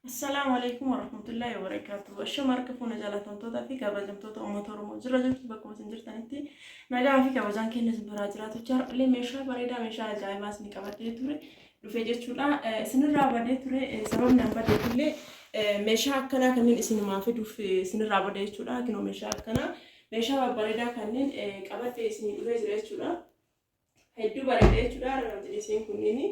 Assalaamu alaikum warahmatullahi wabarakatuh. Ashama harka fuuna jaalatamtootaa fi kabajamtoota uummata Oromoo jira jirtu bakkuma isin jirtanitti nagaa fi kabajaan keenya isin biraa jiraatu. Har'allee meeshaa bareedaa meeshaa ajaa'ibaa isin qabadhee ture dhufe jechuudha. Isinirraa badee ture sababni an badeefillee meeshaa akkanaa kanneen isinumaa fiduuf isinirraa bade jechuudha. Kinoo meeshaa akkanaa meeshaa babbareedaa kanneen qabadhee isinii dhufee jira jechuudha. Hedduu bareeda jechuudha. Majlisiin kunniin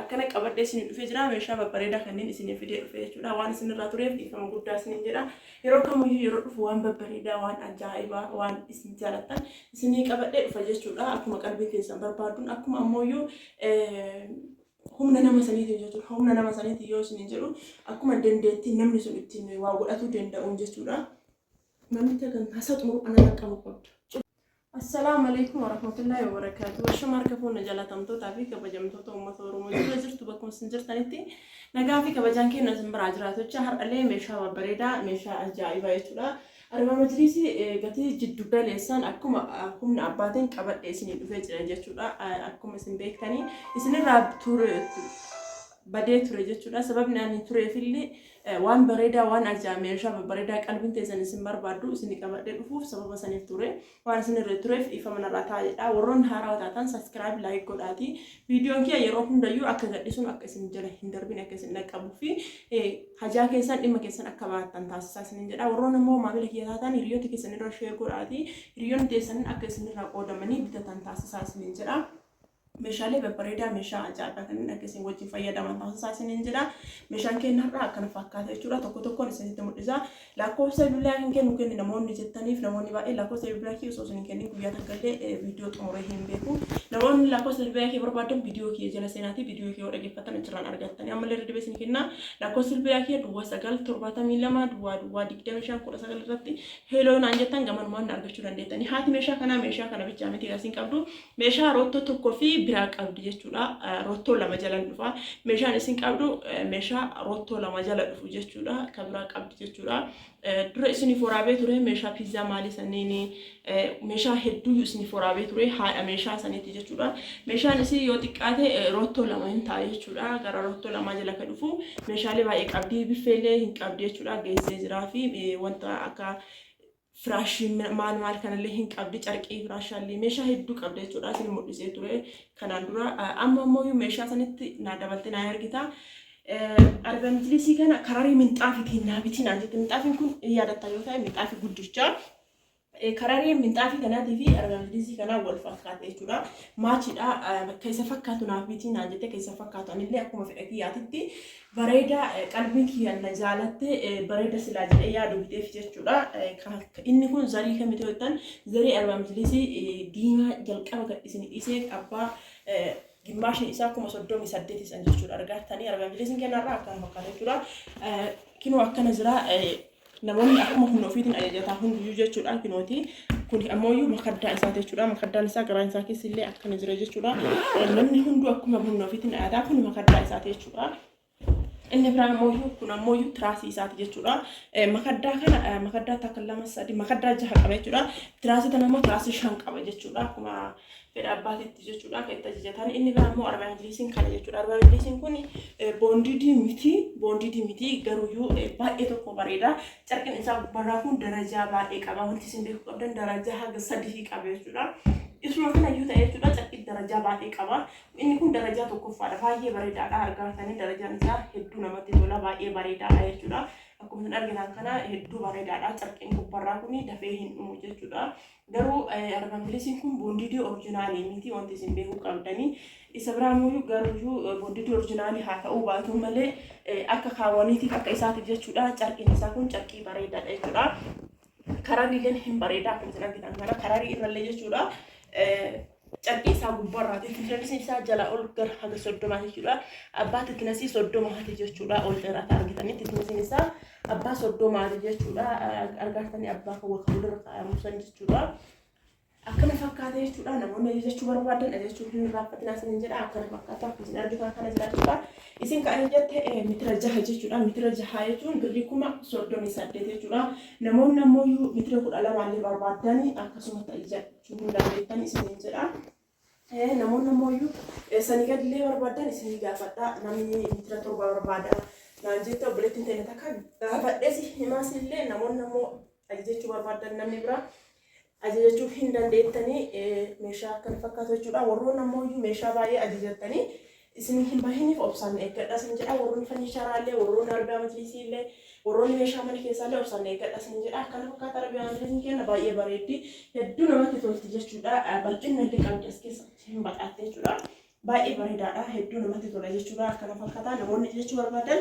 akkana qabadhee isinii dhufee jira. Meeshaa babbareedaa kanneen isinii fidee dhufe jechuudha. Waan isinirraa tureef dhiifama guddaa isiniin jedha. Yeroo kamiyyuu yeroo dhufu waan babbareedaa, waan ajaa'ibaa, waan isin jaalattan isinii qabadhee dhufa jechuudha. Akkuma qalbii keessan barbaaduun akkuma ammoo humna nama saniitiin jechuudha. Humna nama saniitiin yoo isiniin jedhu akkuma dandeettiin namni sun ittiin waa godhatuu danda'uun jechuudha. Namicha kan hasa xumuru anarra qabu qabda. Assalaamu alaikum warahmatullahi wabarakatuh. Ashama harka fuuna jaalatamtootaa fi kabajamtoota uummata Oromoo jira jirtu bakkuma isin jirtanitti nagaa fi kabajaan keenya isin biraa jiraatu jecha har'alee meeshaa babbareedaa meeshaa ajaa'ibaa jechuudha. Arbaa majliisii gatii jiddu galeessaan akkuma humna abbaatiin qabadhe isinii dhufee jira jechuudha. Akkuma isin beektanii isinirraa ture badee ture jechuudha. Sababni ani tureefillee waan bareedaa waan ajaa'ibaa meeshaa babbareedaa qalbiin teessan isin barbaaddu isin qabadhee dhufuuf sababa saniif ture. Waan isin irra tureef dhiifama narraa ta'a jedha. Warroonni haarawaa taatan subscribe like godhaati. Viidiyoon kiyya yeroo hundayyuu akka gadhisuun akka isin jala hin darbine akka isin dhaqqabuu fi hajaa keessan dhimma keessan akka baattan taasisaa isinin jedha. Warroonni immoo maamila kiyya taatan hiriyoota keessan irra share godhaati. Hiriyoonni teessan akka isin irraa qoodamanii bitatan taasisaa isinin jedha. Meeshaalee babbareedaa meeshaa ajaa'ibaa kanneen akka isin wajjin fayyadaman taasisaa isiniin jedha. Meeshaan keenya har'aa akkana fakkaata jechuudha. Tokko tokkoon isinitti mul'isa. Lakkoofsa bilbilaa kan kennu kenni namoonni jettaniif namoonni baay'ee lakkoofsa bilbilaa kee osoo isin hin kennin guyyaa takka illee viidiyoo xumuree hin beeku. Namoonni lakkoofsa bilbilaa kee barbaadan viidiyoo kiyya jala seenaatii viidiyoo kee yoo dhaggeeffattan achirraan argattani. Ammallee irra dibee isin kenna. Lakkoofsa bilbilaa kee duwwaa 9 72 duwwaa duwwaa 25 19 irratti heloo naan jettan gamanumaan na argachuu dandeettani. Haati meeshaa kanaa meeshaa kana bichaa miti kan isin qabdu. Meeshaa roottoo tokko fi biraa qabdi jechuudha. Roottoo lama jalan dhufa. Meeshaan isin qabdu meeshaa roottoo lama jala dhufu jechuudha. Kan biraa qabdi jechuudha. Dura isiniif waraabee ture meeshaa piizzaa maalii sanniin meeshaa hedduuyyuu isiniif waraabee ture haadha meeshaa saniiti jechuudha. Meeshaan isii yoo xiqqaate roottoo lama hin ta'a jechuudha. Gara roottoo lamaa jala kan dhufu meeshaalee baay'ee qabdi. Biffeellee hin qabdi jechuudha. Geessee jiraa fi wanta akka firaashii maal maal kanallee hin qabdi carqii firaashaallee meeshaa hedduu qabdi jechuudha isin mul'isee ture kanaan dura amma ammoo meeshaa sanitti naa dabalte naa ergita. Arba majlisii kana kararii minxaafitiin naa bitii naan jette minxaafiin kun yaadatta yoo ta'e minxaafii guddicha. Kararii minxaafii kanaatii fi arba majlisii kanaa wal fakkaata jechuudha. Maachiidha bakka isa fakkaatu naaf bitii naan jette keessa fakkaatu anillee akkuma fedha kiyyaatitti Bareeda qalbiin kiyya na jaalatte bareeda silaa jedhee yaadu biteef jechuudha. Inni kun zarii kamiti yoo jettan zarii arbaa majlisii diimaa jalqaba gad isin dhiisee abbaa gimmaashni isaa 38,000 san jechuudha argattanii arbaa majlisiin kennarraa akkana fakkaata jechuudha. Kinoo akkana jira. Namoonni akkuma humna ofiitiin ajajataa hundiyyuu jechuudha kinooti. Kun ammooyyuu makaddaa isaati jechuudha. Makaddaan isaa garaan isaa keessa illee akkana jira jechuudha. Namni hunduu akkuma humna ofiitiin ajajataa kun makaddaa isaati jechuudha. Inni biraa ammooyyuu kun ammooyyuu tiraasii isaati jechuudha. Makaddaa kana makaddaa takka lama sadi makaddaa jaha qaba jechuudha. Tiraasii tana immoo tiraasii shan qaba jechuudha. Akkuma fedha abbaatitti jechuudha akka itti ajajatan. Inni biraa immoo arbaa ingiliisiin kana jechuudha. Arbaa ingiliisiin kun boondidii miti, boondidii miti garuuyyuu baay'ee tokko bareeda. Carqin isaa gubbarraa kun darajaa baay'ee qaba. Wanti isin beekuu qabdan darajaa haga sadii qaba jechuudha. Isuma kana iyyuu ta'e jechuudha carqin darajaa baay'ee qaba. Inni kun darajaa tokkoffaadha. Baay'ee bareedaadha. Argaatanii darajaan isaa hedduu namatti tola. Baay'ee bareedaadha jechuudha. Akkuma isin argitan kana hedduu bareedaadha. Carqin gubbarraa kun dafee hin dhumu jechuudha. Garuu arbambilisiin kun boondidii orjinaalii miti wanti isin beekuu qabdanii. Isa biraa immoo garuuyyuu boondidii orjinaalii haa ta'uu baatu malee akka kaawwaniitiif akka isaatiif jechuudha. Carqiin isaa kun carqii bareedaadha jechuudha. Karariileen hin bareeda akkuma isin argitan kana kararii irrallee jechuudha. Carqii isaa gubbarraati. Thickness isaa jala ol gara haga 30 jechuudha. Abbaa thickness 30 jechuudha. Ol dheerata argitanii thickness isaa abbaa 30 jechuudha. Argaatanii abbaa kan walirra kaa'amu san jechuudha. Akkana fakkaata jechuudha. Namoonni ajajachuu barbaadan ajajachuu hin irraanfatinaa isiniin jedha. Akkana fakkaata akkuma isin argitan kana jira jechuudha. Isin kan ajajjatte mitira jaha jechuudha. Mitira jaha jechuun birrii 38,000 jechuudha. Namoonni ammoo mitira 12 illee barbaadani akkasumatti ajajachuu hin dandeettan isiniin jedha. Namoonni ammoo sanii gadillee barbaadan isinii gaafadha. Namni mitira 7 barbaada. Naan jette obboleettiin teenya takka gaafadhees himaas illee namoonni ammoo ajajachuu barbaadan namni biraa ajajachuu hin dandeettanii meeshaa akkana fakkaatu jechuudha. Warroonni ammoo iyyuu meeshaa baay'ee ajajattanii isin hin bahiniif obsaan eeggadha isin jedha. Warroonni faniicharaa illee, warroonni arabiyaa majlisii illee, warroonni meeshaa mana keessaa illee obsaan eeggadha isin jedha. Akkana fakkaata arabiyaa majlisiin kenna baay'ee bareeddi. Hedduu namatti tolti jechuudha. Bal'inna illee qabdi as keessa hin baqatte jechuudha. Baay'ee bareedaadha. Hedduu namatti tola jechuudha. Akkana fakkaata. Namoonni ajajachuu barbaadan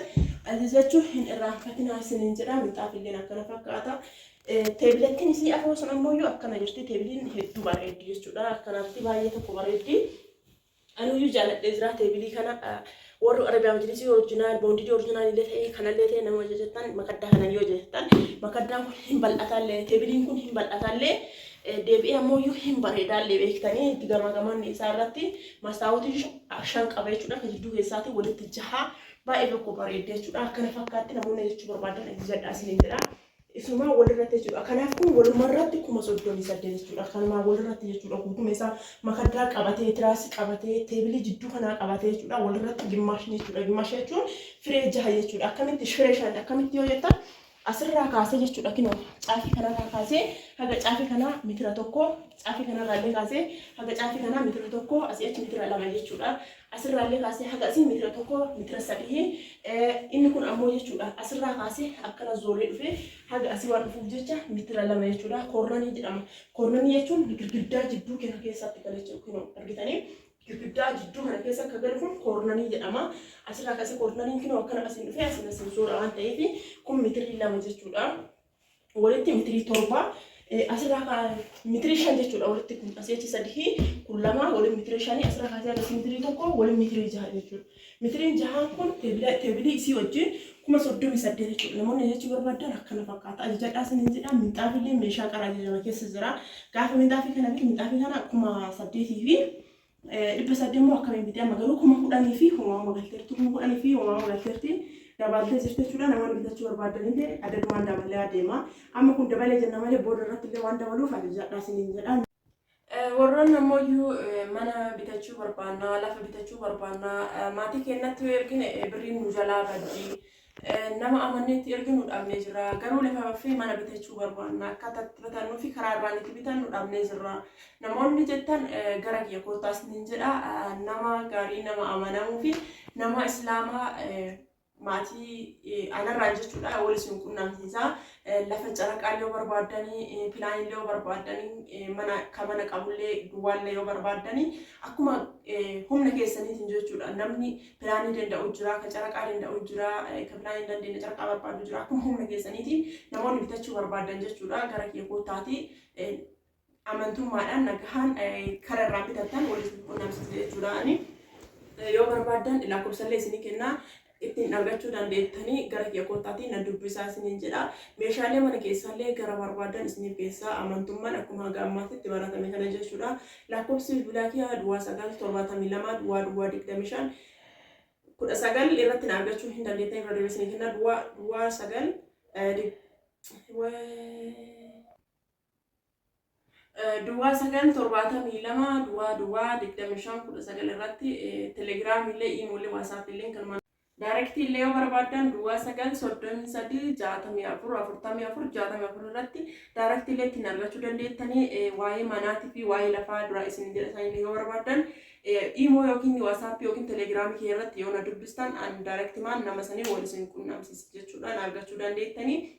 ajajachuu hin irraanfatinaa isiniin jedha. Minxaafi illeen akkana fakkaata. Teebilettiin isii afoo sun ammoo akkana jirti. Teebiliin hedduu bareeddi jechuudha. Akkanatti baay'ee tokko bareeddi. Anuyyuu jaaladhee jira teebilii kana. Warri Arabiyaa Majlisii original, bonded original illee ta'ee kanallee ta'e nama ajajattan makaddaa kanan yoo ajajattan makaddaan kun hin bal'ataallee teebiliin kun hin bal'ataallee deebi'ee ammoo iyyuu hin bareedaallee beektanii itti gamaa gamaan isaa irratti mastaawotii 5 qaba jechuudha. Kan jidduu keessaatiin walitti jaha baay'ee tokko bareedde jechuudha. Akkana fakkaatti namoonni jechuu barbaadan ajajadhaa isiniin jedha. Isumaa walirratti jechuudha. Kanaaf kun walumarratti 38,000 jechuudha. Kanumaa walirratti jechuudha. Guutuma isaa makaddaa qabatee, tiraasii qabatee, teebilii jidduu kanaa qabatee jechuudha. Walirratti gimmaashni jechuudha. Gimmaasha jechuun firee jaha jechuudha. Akkamitti firee shan akkamitti yoo jettan asirraa kaasee jechuudha. Kinoo caafii kanarraa kaasee haga caafii kanaa mitira 1, caafii kanarraa illee kaasee haga caafii kanaa mitira 1, asii achi mitira 2 jechuudha. Asirraa illee kaasee haga asii mitira 1, mitira 3. Inni kun ammoo jechuudha asirraa kaasee akkana zooree dhufee haga asii waan dhufuuf jecha mitira 2 jechuudha. Koornanii jedhama. Koornanii jechuun girgiddaa jidduu kana keessatti gala jechuudha. Kinoo argitanii girgiddaa jidduu kana keessa akka galu kun koornanii jedhama. Asirraa kaasee koornaniin kinoo akkana asiin dhufee asiin asiin zoora waan ta'eef kun mitirii 2 jechuudha. Walitti mitirii 7 asirraa mitirii 5 jechuudha. Walitti kun asii achi 3 kun 2 waliin mitirii 5 asirraa kaasee agarsiis mitirii 1 waliin mitirii 6 jechuudha. Mitiriin jahaan kun teebilii isii wajjin 38,000 jechuudha. Namoonni jechuu barbaadan akkana fakkaata. Ajajadhaa isiniin jedha. Minxaafillee meeshaa qara ajajama keessa jira. Gaafa minxaafii kana bitu minxaafii kana 8,800 immoo akkamiin bitee amma garuu 10,000 fi homaa galteerti. 10,000 fi homaa galteerti. Dabaltee jirti jechuudha. Namoonni bitachuu barbaadan illee addadumaan dabalee adeema. Amma kun dabalee jenna malee booda irratti illee waan dabaluuf ajajadhaa isiniin jedha. Warroonni ammoo mana bitachuu barbaannaa, lafa bitachuu barbaannaa, maatii keenyatti yoo ergine birriin nu jalaa baddi. Nama amanneetti erginu dhabnee jirra. Garuu lafa fi mana bitachuu barbaanna. Akkaataa itti bitannuu fi karaa irraan itti bitannu dhabnee jirra. Namoonni jettan gara kiyya kottaa isiniin jedha. Nama gaarii, nama amanamuu fi nama islaamaa maatii anarraan jechuudha wal isin qunnamsiisa. Lafa caraqaa yoo barbaaddanii, pilaanillee yoo barbaaddanii, mana ka mana qabullee duwwaallee yoo barbaaddanii akkuma humna keessaniitiin jechuudha. Namni pilaanii danda'u jira, ka caraqaa danda'u jira, ka pilaanii hin dandeenye caraqaa barbaadu jira. Akkuma humna keessaniitiin namoonni bitachuu barbaadan jechuudha gara kiyya koottaatii amantummaadhaan nagahaan kara irraan bitattan wal isin qunnamsiisa jechuudha. Ani yoo barbaaddan lakkoofsallee isinii kennaa ittiin argachuu dandeettanii gara kiyya koottaatii na dubbisaa isiniin jedha. Meeshaalee mana keessaallee gara barbaadan isiniif geessaa amantummaan akkuma haga ammaatitti baratame kana jechuudha. Lakkoofsi bilbilaa kiyya duwwaa 9 72 duwwaa duwwaa 25 19 irratti na argachuu hin dandeettan irra deebiin isinii kenna duwwaa duwwaa 9 duwwaa 9 72 duwwaa duwwaa 25 19 irratti telegiraamii illee iimoollee waasaappii illee kanumaan daayirektii illee yoo barbaaddan duwwaa 9 33 64 44 64 irratti daayirektii illee ittiin argachuu dandeettanii waa'ee manaatii fi waa'ee lafaa dura isin jedha isaanii yoo barbaaddan iimoo yookiin waasaappii yookiin telegiraamii kee irratti yoo na dubbistan an daayirektimaan nama sanii wal isin qunnamsiisa jechuudhaan argachuu dandeettanii.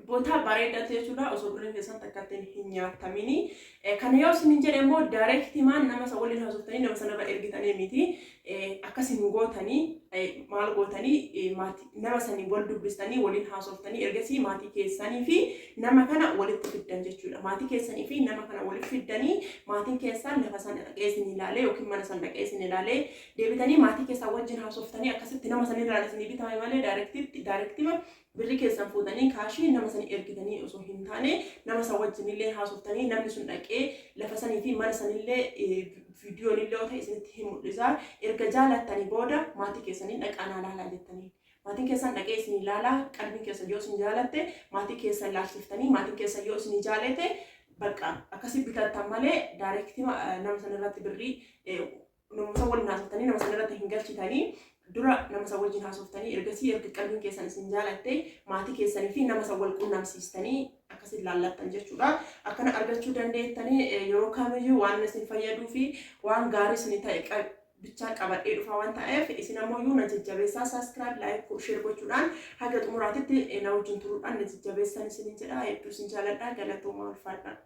Botaa bareedaa ta'e jechuudha osoo birriin keessan takka ittiin hin nyaatamini. Kana yoo isin jedhe immoo daayirektimaan nama isa waliin haasoftanii nama sanarra ergitanii miti. Akkas hin gootanii maal gootanii maatii nama sanii wal dubbistanii waliin haasoftanii ergasii maatii keessanii fi nama kana walitti fiddan jechuudha. Maatii keessanii fi nama kana walitti fiddanii maatiin keessan lafa sana dhaqee isin ilaalee yookiin mana sana dhaqee isin ilaalee deebitanii maatii keessan wajjin haasoftanii akkasitti nama sanirraan isinii bitame malee daayirektiitti daayirektima birrii keessan fuutanii kaashii nama sanii ergitanii osoo hin taane nama san wajjinillee haasoftanii namni sun dhaqee lafa sanii fi mana sanillee viidiyoonillee yoo ta'e isinitti hin mul'isa. Erga jaalattanii booda maatii keessanii dhaqaa naa laalaa jettanii. Maatiin keessan dhaqee isin ilaalaa qalbiin keessan yoo isin jaalatte maatii keessan laalchiftanii maatiin keessan yoo isin jaalate bakka akkasii bitattan malee daayirektii nama sanirratti birrii namoota waliin haasoftanii nama sanirratti hin galchitanii. Dura nama san wajjin haasoftanii, ergasii erga qalbiin keessan isin jaalatte maatii keessanii fi nama san wal qunnamsiistanii akkasin laallattan jechuudha. Akkana argachuu dandeettanii yeroo kamiyyuu waan isin fayyaduu fi waan gaarii isin ta'e bichaa qabadhee dhufa waan ta'eef, isin ammoo na jajjabeessaa, subscribe, like, share gochuudhaan haga xumuraatitti na wajjin turuudhaan na jajjabeessan isinin jedha. Hedduu isin jaaladha, galatoomaa, ulfaadha.